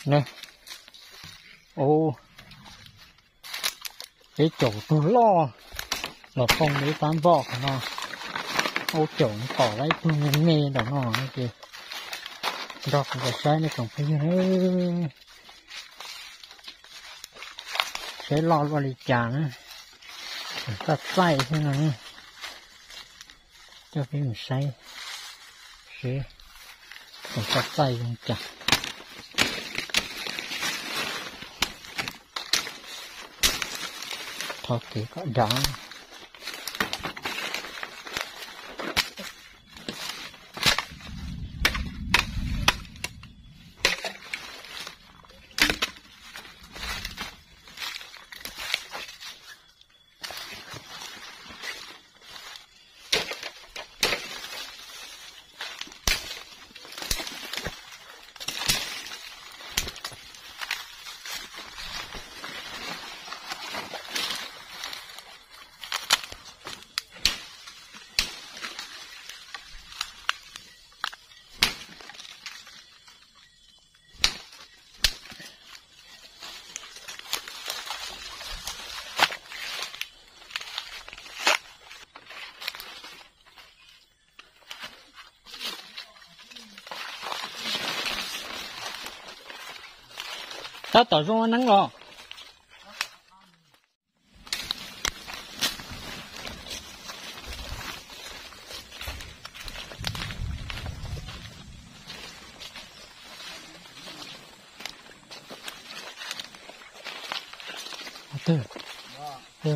Ne, ua, peb caum tug loj los poob ib fab npoj qhov no. Ua caum tom lawm ib tug me me ntawm no ces nrog kuv los saib nej tsoom phooj ywg na, saib loj luaj li cas na. Tseem txaij txaij thiab no, coj peb mus saib seb tseem txaij txaij zoo cas. Thov kev kom dav. Tab tom zoo ua neeb los.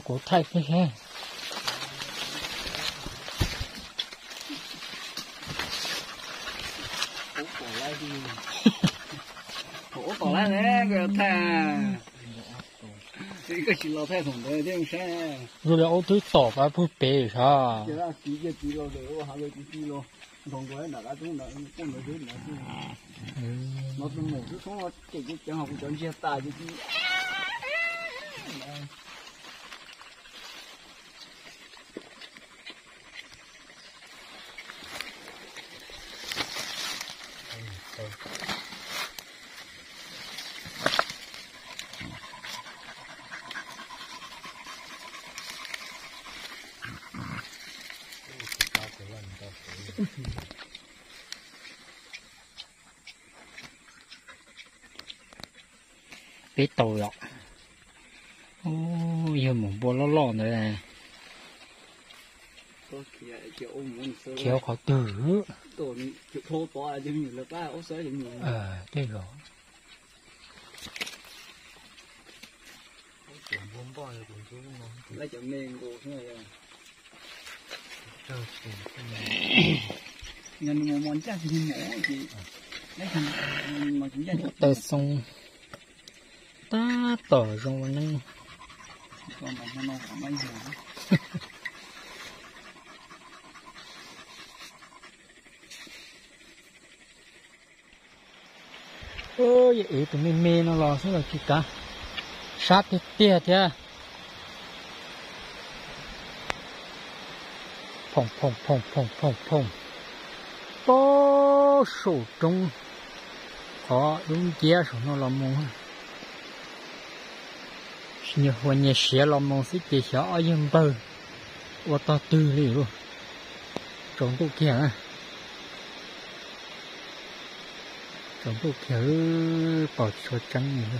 Kuv thaij peb saib. Ub tom lawm ne, koj thaij. Koj tsis los thaij thaum ntawd thiab saib. Zoo li ub twb tom pab pug pem sav. Nrog nkuas nram qab tub ntawd, poj ntawd xwb ntawd xwb. No tus maum xwb, txhob cem cov ceev, ho kuv cov ntsiag tas ces. Peb tau yom. Yog maum npua loj loj ntawd. Khiav qhov twg? Tej zaum. Taw xoo tab tom zoo ua neeb. Yog ev tus me me no los xwb los tsis kav, sab tiag tiag thiab. Phoom phoom phoom phoom phoom phoom, pab saum roob, qhov lub nciab saum no los mus. Nyias hua nyias siav los mus xwb ces xyov ob yawg npawg ua tog twg li lauj. Tsaus ntuj kiag, tsaus ntuj kiag, pom tsis tshua tseeb li.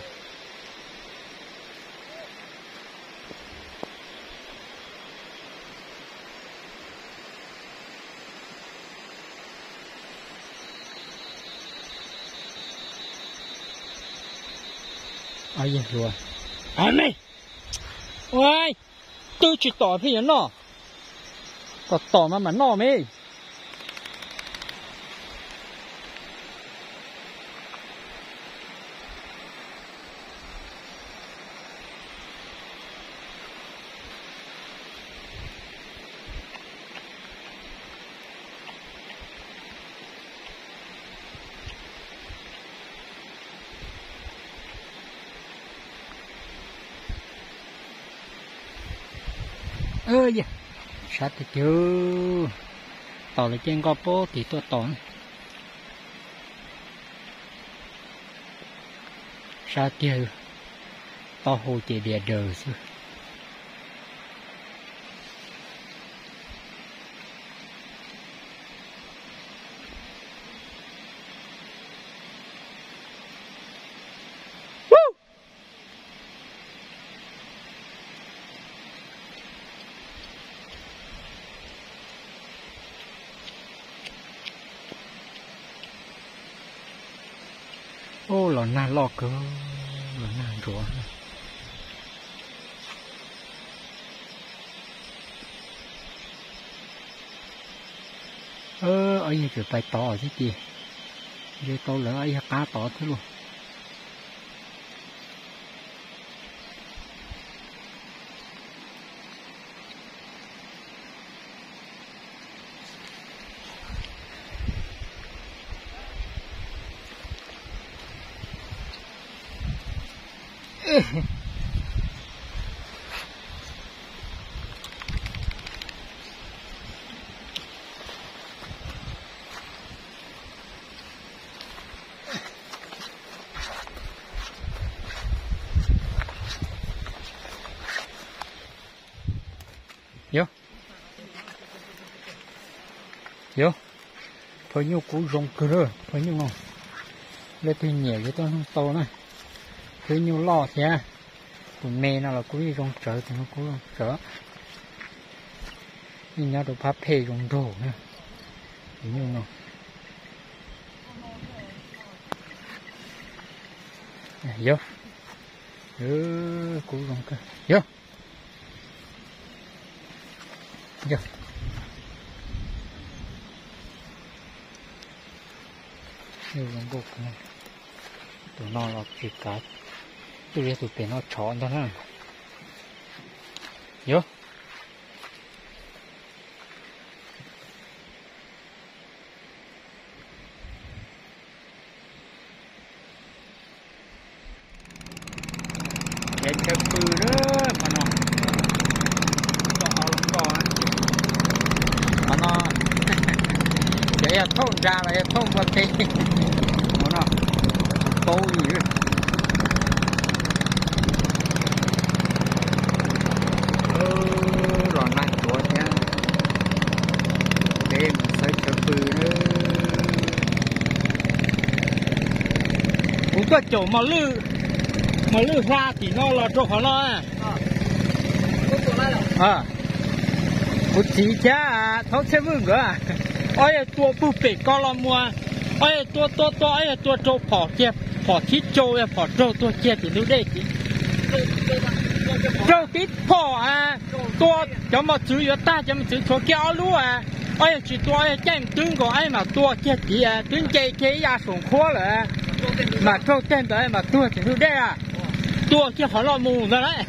Ob yawg hluas, a me, ua, twb tsis tom pheej yuav noj, tom tom mas mam noj me. Sab tiag tiag, tom lawv caij nkoj pab tim tuaj tom. Sab tiag, taub hau ces dias daws xwb. Ub, los nag loj kawg, los nag nruav. Ob yawg tseem pais tod thiab ces, ze tau lawv ob yawg qab tod thiab lauj. Yog, yog, phaj nyuj kub zoo kawg lawm, phaj nyuj no. Leej twg nyiam yuav tuaj nug tau na. Phaj nyuj loj thiab. Tus me no los kuj yeej zoo tsawv, tus no kuj zoo tsawv. Yeej nyob rau phab phem zoo nraug na. Tus nyuj no. Yog, kub zoo kawg. Yog, yog, zoo nkauj. Tus no los tsis kav, twb yog tus pem no tshov ntag na. Yog. Chaw pw na, qhov no, qhov no, ces yog thauj nra los yog thauj npua teb, qhov no, paub li. Los nag nruav thiab, peb mus xawb chaw pw na. Kuv tuaj caum mos lwj, mos lwj hla tim no los rau qhov no. Kuv txiv thiab Thaub Txhiaj Vwj nkawd, ob yawg tua puag pem ko los muag, ob yawg tua tua tua, ob yawg tua rau phom kiag, phom thib rau, phom raug tuag kiag tim ntug dej tid. Raug tib phom, tua cov mos txwv yuav tag, cov mos txwv tshuav kiag ob lub. Ob yawg tsis tua, ob yawg caij twb nkaus, ob yawg mam tua kiag tid, twb nce kiag ib yav saum nqhuab lawm, mam raug tag ntawd mam tuag tim ntug dej a. Tua kiag qhov no mus ntag lauj.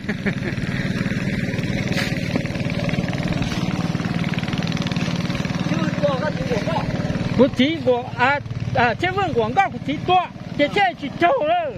Kuv txiv, Txhiaj Vwj nquam nkauj kuv txiv tua, ces thiaj tsis raug lawm.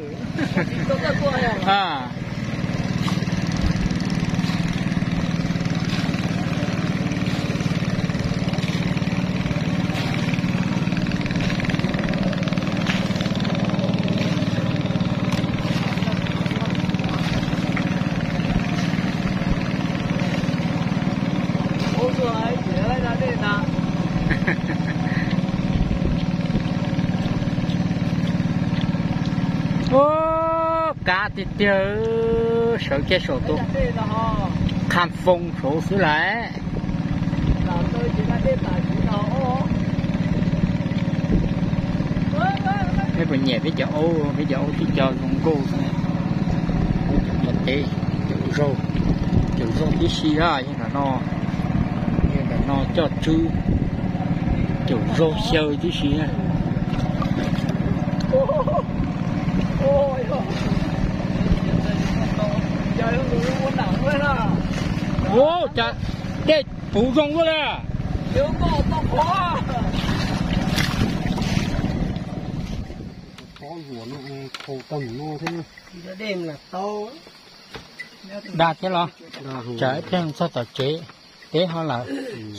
Ub, kav tiag tiag, sawv kiag saum tus qha foo saud xwb lauj. Peb puas nyiam peb cov aub, peb cov aub tib co zoo nkauj xwb. Cov teb, cov zaug, cov zaug tib si a, yog ntawm no, yog ntawm no coj tswb, cov zaug xyaw tib si. Ua cas dej puv zoo luaj li. Dag thiab los? Tsam ib pliag txog tom tsev, teb ho lawm,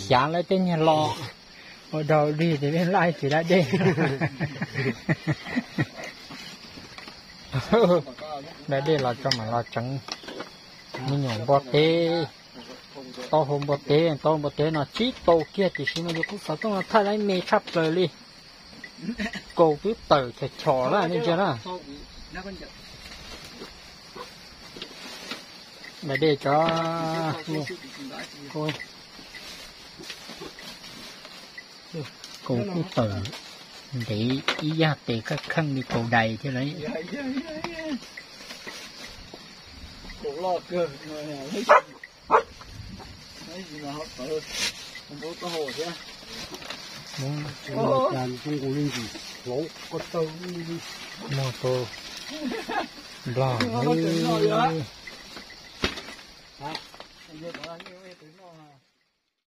xyav lawv tej niag lo ua dog dig ces peb laj tsis da dej. Da dej los tso mam los tseev me nyuam npua teb, taub hau npua teb, taub hau npua teb no tsib tau kiag tiam sis mas yus kuj xav tuaj thaij lawv me tshaj plaws li. Kaus twb tawm chos chos lawm nej ntsia na. Da dej tso. Kaus kuj tawm ntev ib yam tes kheej kheej li kaus dais thiab lawm. Muag tau nplog li.